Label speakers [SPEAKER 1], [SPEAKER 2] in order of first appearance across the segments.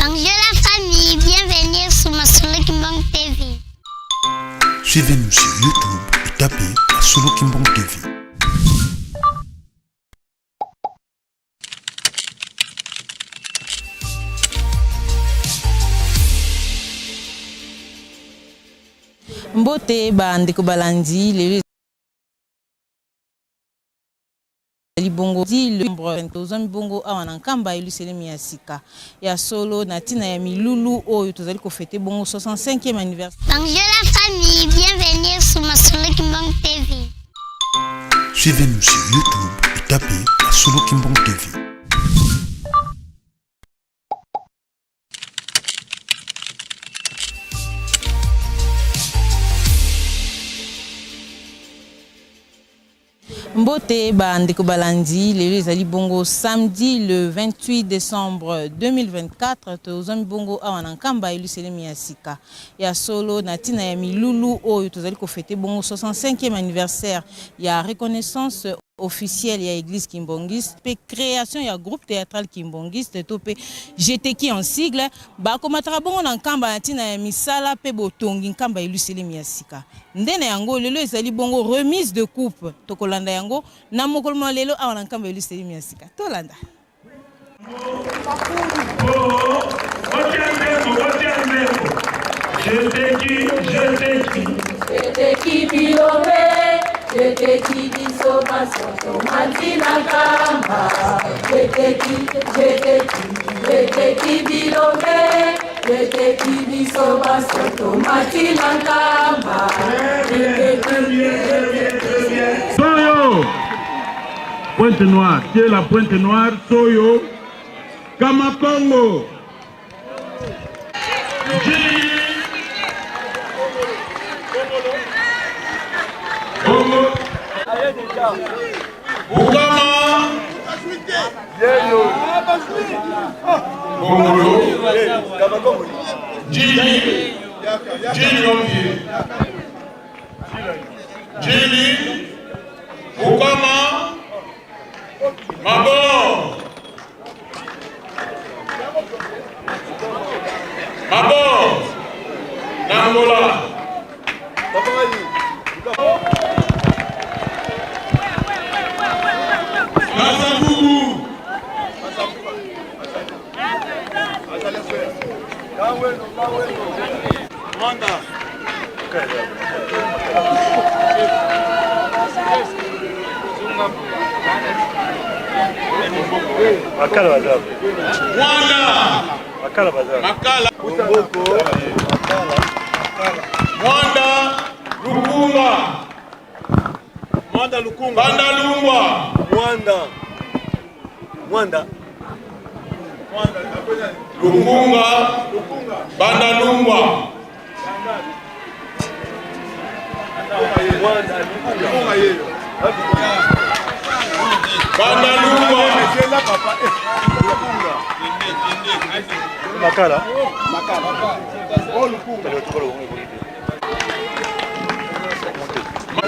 [SPEAKER 1] Bonjour la famille, bienvenue sur Masolo Kimbang TV.
[SPEAKER 2] Suivez-nous sur YouTube et tapez Masolo Kimbang TV.
[SPEAKER 3] Mbote ba ndeko balandi lelo ezali bongo le tozwami bongo awa na Nkamba Yelusalemi ya sika ya solo na ntina ya milulu oyo tozali kofete bongo 65e anniversaire.
[SPEAKER 1] Bonjour la famille, bienvenue sur Masolo Kimbang TV.
[SPEAKER 2] Suivez-nous sur YouTube et tapez Masolo Kimbang TV.
[SPEAKER 3] Mbote ba ndeko balandi lelo ezali bongo samedi le 28 décembre 2024 tozwami bongo awa na Nkamba Yelusalemi ya sika ya solo na ntina ya milulu oyo tozali kofete bongo 65e anniversaire ya reconnaissance officielle ya église kimbongiste mpe création ya groupe théâtral kimbongiste to mpe GTK en sigle bakomataka bongo na Nkamba na ntina ya misala mpe botongi Nkamba Yelusalemi ya sika. Nde na yango lelo ezali bongo remise de coupe, tokolanda yango na mokolo mwa lelo awa na Nkamba Yelusalemi ya sika. Tolanda.
[SPEAKER 4] Soyo Pointe Noire, qui est la Pointe Noire, Soyo, Kamakongo. Bongo. Bukama. Bongolo. Djili. Djili Ombi. Djili. Bukama. Mabor. Mabor. Nangola. Kasavubu.
[SPEAKER 5] Makala baza.
[SPEAKER 4] Mwanda.
[SPEAKER 5] Makala baza.
[SPEAKER 4] Makala. Mwanda Lukunga.
[SPEAKER 5] Mwanda Lukunga.
[SPEAKER 4] Bandalungwa.
[SPEAKER 5] Mwanda. Mwanda.
[SPEAKER 4] Lukunga. Bandalungwa.
[SPEAKER 5] Mwanda Lukunga.
[SPEAKER 4] Bandalungwa.
[SPEAKER 5] Makala.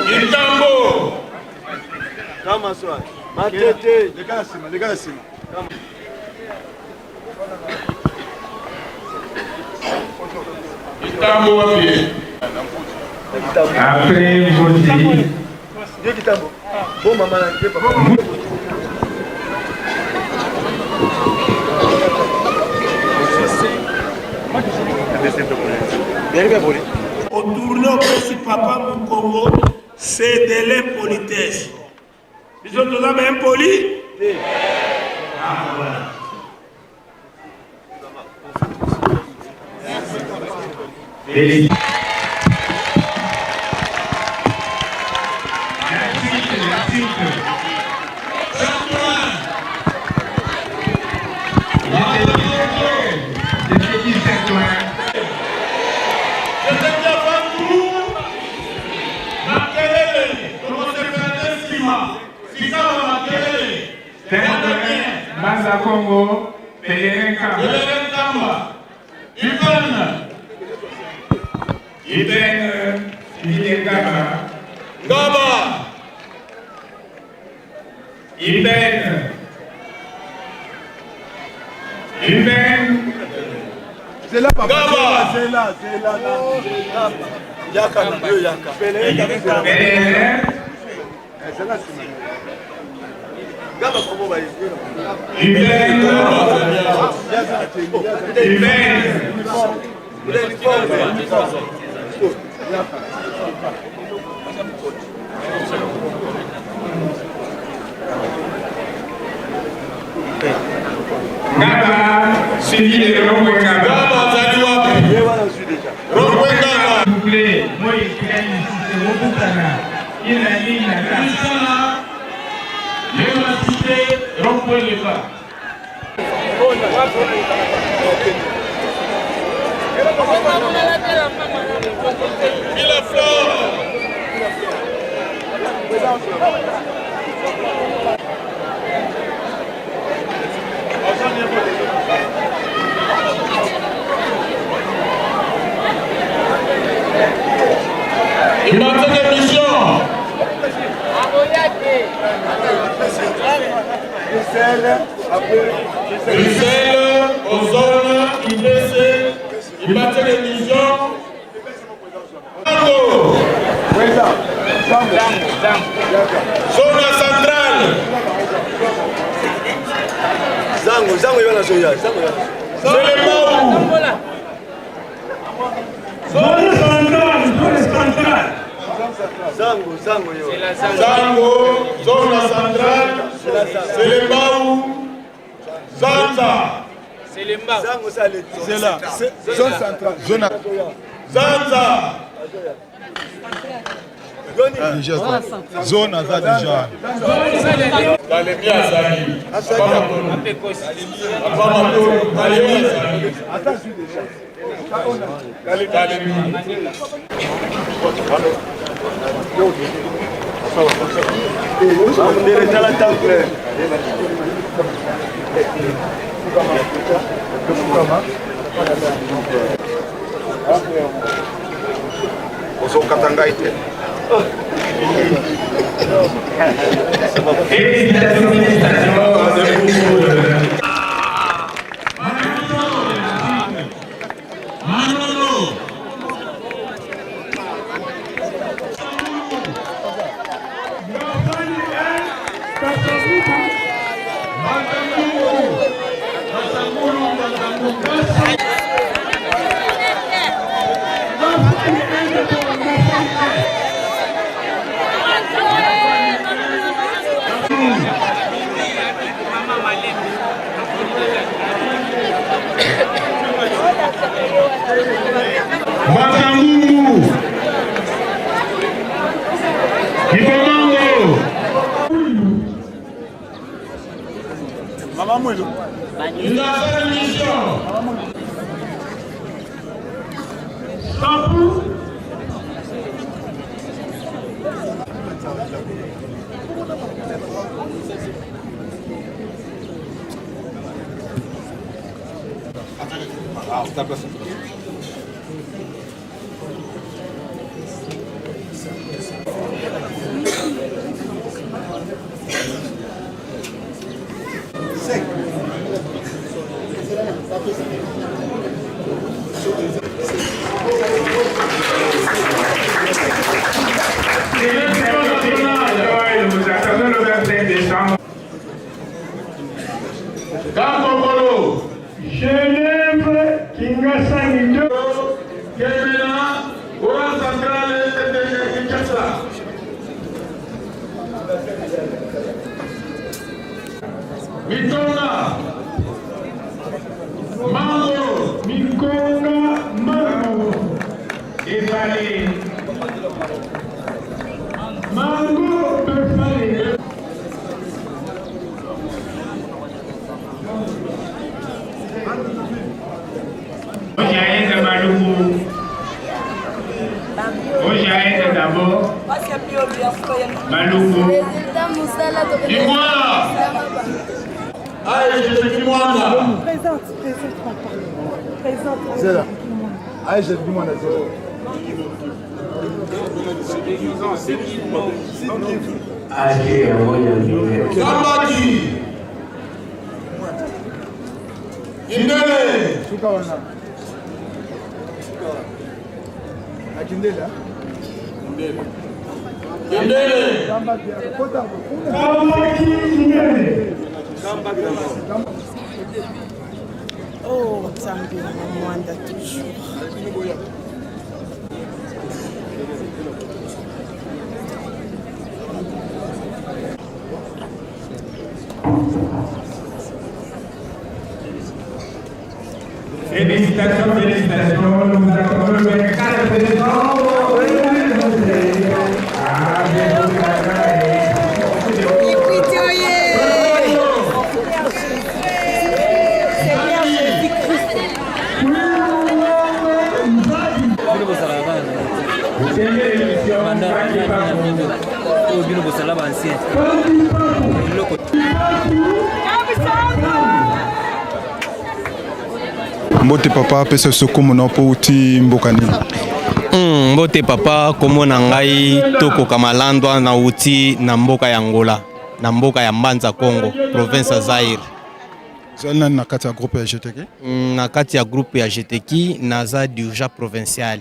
[SPEAKER 4] Kintambo.
[SPEAKER 5] Kama swa. Matete.
[SPEAKER 4] Kintambo wapi?
[SPEAKER 6] Après Ngozi,
[SPEAKER 5] Ndiye kitambo. Bon mama na ndiye papa.
[SPEAKER 7] Otourne opesi papa mokongo, c'est de l'impolitesse. Biso toza ba impoli te. Ah, voilà.
[SPEAKER 6] L'article, l'article. Mbanza Congo, Pelerin Kamba. Iben Ngaba.
[SPEAKER 4] Ngaba.
[SPEAKER 6] Iben. Iben.
[SPEAKER 5] Zela papa. Gaba. Zela, zela, zela. Yaka na yo yaka.
[SPEAKER 6] Pèlerin.
[SPEAKER 5] Gaba komo ba
[SPEAKER 6] Hubert. Hubert. Ngaba suivi de Rongwe Ngaba.
[SPEAKER 8] Ngaba azali wapi? Rongwe Ngaba.
[SPEAKER 6] S'il vous plaît, moi Cissé Inani Nata.
[SPEAKER 4] Lemba Cité, Rongwe Lemba.
[SPEAKER 8] Villa Humanité de mission. Bruxelles, Ozone, IBC, Humanité de mission. Zone centrale.
[SPEAKER 5] Zango, zango yona zoya, zango yona.
[SPEAKER 8] Selembao.
[SPEAKER 7] Zone centrale, zone centrale.
[SPEAKER 5] Zango, zango yo.
[SPEAKER 8] Zango, zone centrale. Selembao. Zanza.
[SPEAKER 5] Zango ça le.
[SPEAKER 2] C'est là. Zone centrale. Zone
[SPEAKER 8] Zanza.
[SPEAKER 2] Zone aza déjà.
[SPEAKER 8] Kalemi azali. Papa Matolo. Kalemi azali. Kalemi.
[SPEAKER 5] Ndele tala temple.
[SPEAKER 9] Ozokata ngai te.
[SPEAKER 6] Félicitations, félicitations.
[SPEAKER 8] Manolo. Matangungu. Kibomango.
[SPEAKER 5] Mama Mwilu.
[SPEAKER 8] Une mission.
[SPEAKER 7] Sapu.
[SPEAKER 6] Nous attendons le 25 décembre.
[SPEAKER 8] Kampokolo.
[SPEAKER 7] Genève, Kingasani 2.
[SPEAKER 8] Kemena. Courant central de Kinshasa. Mitonga. Mango.
[SPEAKER 7] Mikonga, Mango.
[SPEAKER 6] Efale.
[SPEAKER 7] Mango, Befale.
[SPEAKER 6] Ojaïde Maluku. Ojaïde d'abord. Maluku.
[SPEAKER 8] Kimwala. Aïe, je suis Kimwala.
[SPEAKER 10] Présente, présente, papa. Présente.
[SPEAKER 2] Zela. Aïe, j'ai dit moi Zela.
[SPEAKER 8] Zambaki. Indele.
[SPEAKER 2] Suka wana.
[SPEAKER 4] Kindele.
[SPEAKER 7] Kambaki Kindele.
[SPEAKER 10] Oh, Nzambe na Mwanda toujours.
[SPEAKER 6] Félicitations, félicitations. Nous attendons le 24 décembre 2021. À bientôt,
[SPEAKER 10] Kikwiti oye! Seigneur Jésus-Christ.
[SPEAKER 11] Oyo bino bosala ba ancien eloko.
[SPEAKER 8] Mbote papa, apesa biso kombo na mpo uti mboka nini?
[SPEAKER 12] Mbote papa, kombo na ngai Tokoka Malandwa, nauti na mboka ya Angola, na mboka ya Mbanza Congo, province ya Zaire.
[SPEAKER 8] Ozali nani na kati ya groupe ya GTK?
[SPEAKER 12] Na kati ya groupe ya GTK, naza dirigeant provincial.